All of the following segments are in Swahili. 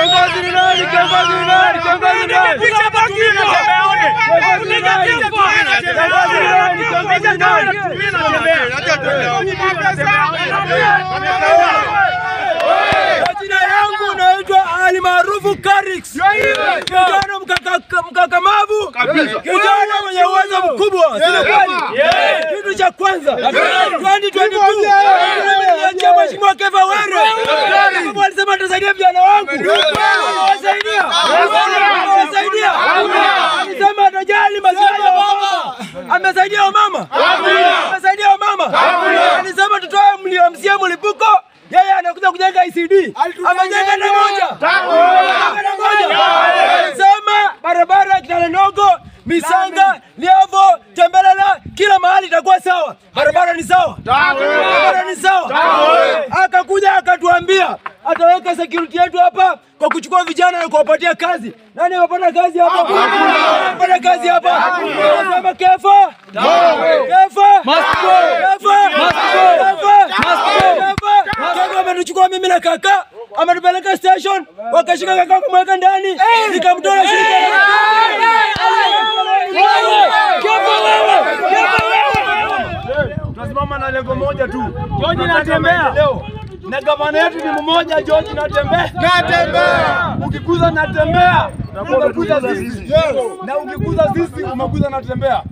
Kiongozi ni nani? Kiongozi ni nani? Kiongozi ni nani? Picha baki hiyo. Kiongozi ni nani? Kiongozi ni nani? Jina yangu naitwa Ali maarufu Karix. Kijana mkakamavu, kijana mwenye uwezo mkubwa. Sio kweli? Kitu cha kwanza 2022 niliachia Mheshimiwa Kefa Were. Sababu alisema atasaidia vijana wangu. Amewasaidia. Amewasaidia. Alisema atajali maslahi ya wamama. Amesaidia wamama. Amesaidia wamama. Alisema tutoe mliomsia mlipuko. Yeye anakuja kujenga ICD. Amejenga na moja. Sema barabara Kitale Ndogo, Misanga, Liavo, Tembelela, kila mahali itakuwa sawa. Barabara ni sawa. Barabara ni sawa. Akakuja akatuambia ataweka security yetu hapa kwa kuchukua vijana na kuwapatia kazi. Nani amepata kazi hapa? Amepata kazi hapa. Anasema Kefa. Kefa. Must go. Kefa. Must go. Kefa. Must go. Kefa ametuchukua mimi na kaka, ametupeleka station, wakashika kaka kumweka ndani, nikamtoa shirika. Kefa wewe. Kefa wewe. Tunasimama na lengo moja tu. George natembea. Na gavana yetu ni mmoja, George natembea. Natembea. Ukikuza natembea, umekuza sisi. Na ukikuza sisi umekuza natembea.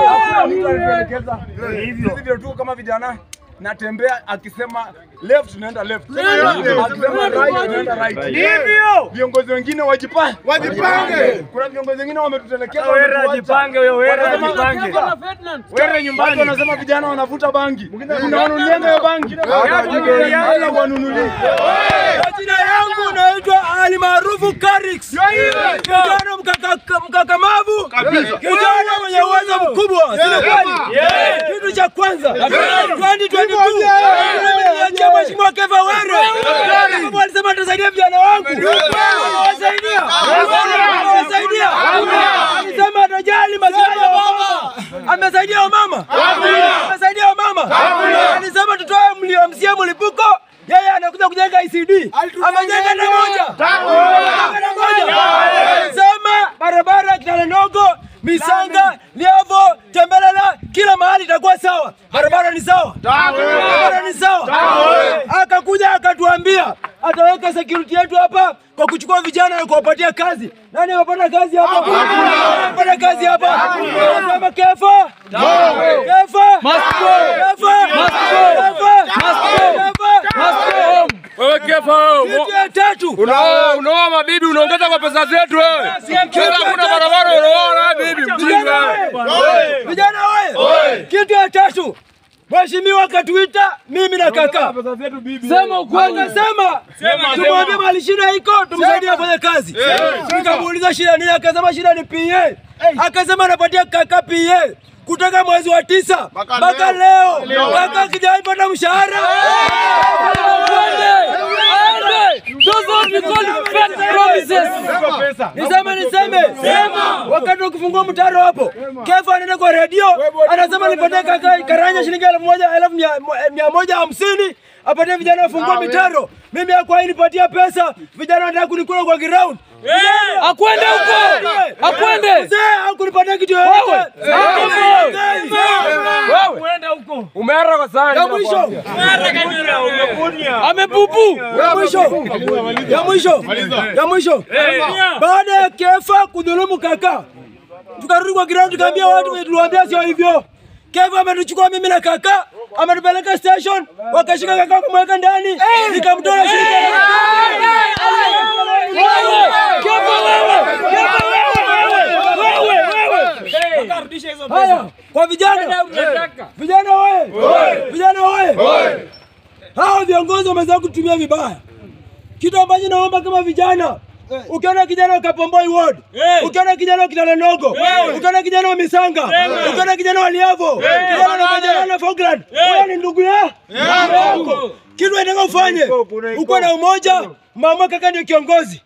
Hakuna mtu anatuelekeza. Sisi ndio tu kama vijana. Natembea akisema left tunaenda left. Akisema right tunaenda right. Ndivyo. Viongozi wengine wajipange. Wajipange. Kuna viongozi wengine wametutelekeza. Wewe ajipange wewe, wewe ajipange. Wewe nyumbani wanasema vijana wanavuta bangi. Kuna wanunulianga ya bangi. Wala wanunulie. Jina yangu naitwa Ali maarufu Karix. Kijana mkakamavu, kijana mwenye uwezo mkubwa. Sio kweli? Kitu cha kwanza 2022 niliachia Mheshimiwa Kefa Were. Sababu alisema atasaidia vijana wangu. Amewasaidia. Amewasaidia. Alisema atajali maslahi ya wamama. Amesaidia wamama. Amesaidia wamama. Alisema tutoe mliomsia mlipuko. Yeye anakuja kujenga ICD. Amejenga na moja. Sema barabara Kitale Ndogo, Misanga, Liavo, Tembelela, kila mahali itakuwa sawa. Barabara ni sawa. Barabara ni sawa. Akakuja akatuambia ataweka security yetu hapa kwa kuchukua vijana na kuwapatia kazi. Nani amepata kazi hapa? Amepata kazi hapa. Anasema Kefa. Kefa. Must go. Kefa. Must go. Kefa. Must go. Must go. Wewe Kefa, tatu. Unaoa mabibi unaongeza kwa pesa zetu wewe. Kila kuna barabara unaoa na bibi mjinga. Vijana wewe. Kitu ya tatu. Mheshimiwa katuita mimi na kaka. Sema ukweli. Akasema tumwambie mahali shida iko tumsaidie afanye kazi. Nikamuuliza shida nini, akasema shida ni PA. Akasema anapatia kaka PA kutoka mwezi wa 9 mpaka leo. Kaka hajaipata mshahara. Those are we call fake promises. Niseme. Wakati wa kufungua mtaro hapo, Kefa anaenda kwa radio, anasema nipatie kaka Karanja shilingi 1150 apatie vijana wafungue mitaro. Mimi hakuwa nipatia pesa, vijana wanataka kunikula kwa ground. Akwende huko. Akwende. Mzee hakunipatia kitu yoyote. Wewe. Kwenda huko. Umeara kwa sana. Ya mwisho. Amepupu. Ya mwisho. Ya mwisho. Ya mwisho. Baada ya Kefa kudhulumu kaka, tukarudi kwa ground tukaambia watu, tuliwaambia sio hivyo. Kefa ametuchukua mimi na kaka, ametupeleka station, wakashika kaka kumweka ndani, nikamtoa shirika. Kefa wewe. Kefa wewe. Wewe. Haya, kwa vijana. Vijana wewe. Vijana wewe. Hao viongozi wameanza kutumia vibaya. Kitu ambacho naomba kama vijana, ukiona kijana wa Kapomboi Ward, ukiona kijana wa Kitale Ndogo, ukiona kijana wa Misanga, ukiona kijana wa Liavo, kijana wa Majana na Falkland, wewe ni ndugu yako. Kitu unataka ufanye, uko na umoja, mama kaka ndio kiongozi.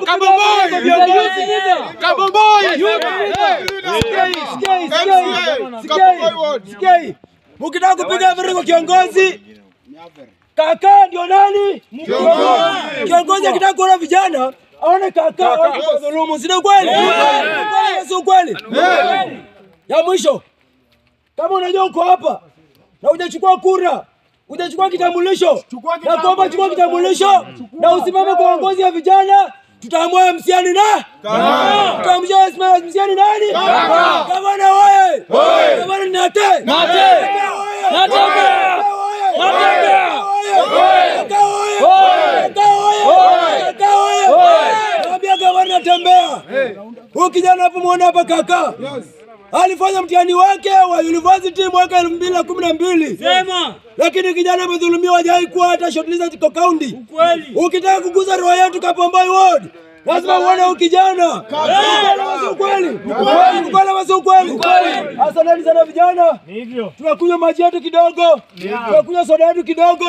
Kabomboi. Kabomboi. Sikia. Ukitaka kupiga viri kwa kiongozi, Kaka ndio nani? Kiongozi. Kiongozi akitaka kuona vijana aone kaka kwa dhulumu, si kweli? Kweli si kweli? Ya mwisho, kama unajua uko hapa na hujachukua kura, hujachukua kitambulisho, na kuomba chukua kitambulisho na usimame kwa uongozi wa vijana, tutaamua msiani na tutaamua msiani nani? Gavana oye! Gavana Nate! Nate! Natembea! Natembea! Naambia gavana natembea. Huyu kijana hapo muone hapa kaka. Alifanya mtihani wake wa university mwaka 2012. Sema. Lakini kijana amedhulumiwa, hajawahi kuwa hata shortlisted kwa county. Ukweli. Ukitaka kuguza roho yetu Kapomboi Ward, lazima uone huyu kijana. Ukweli ukweli? Ukweli ukweli? Asanteni sana vijana. Tunakunywa maji yetu kidogo, tunakunywa soda yetu kidogo.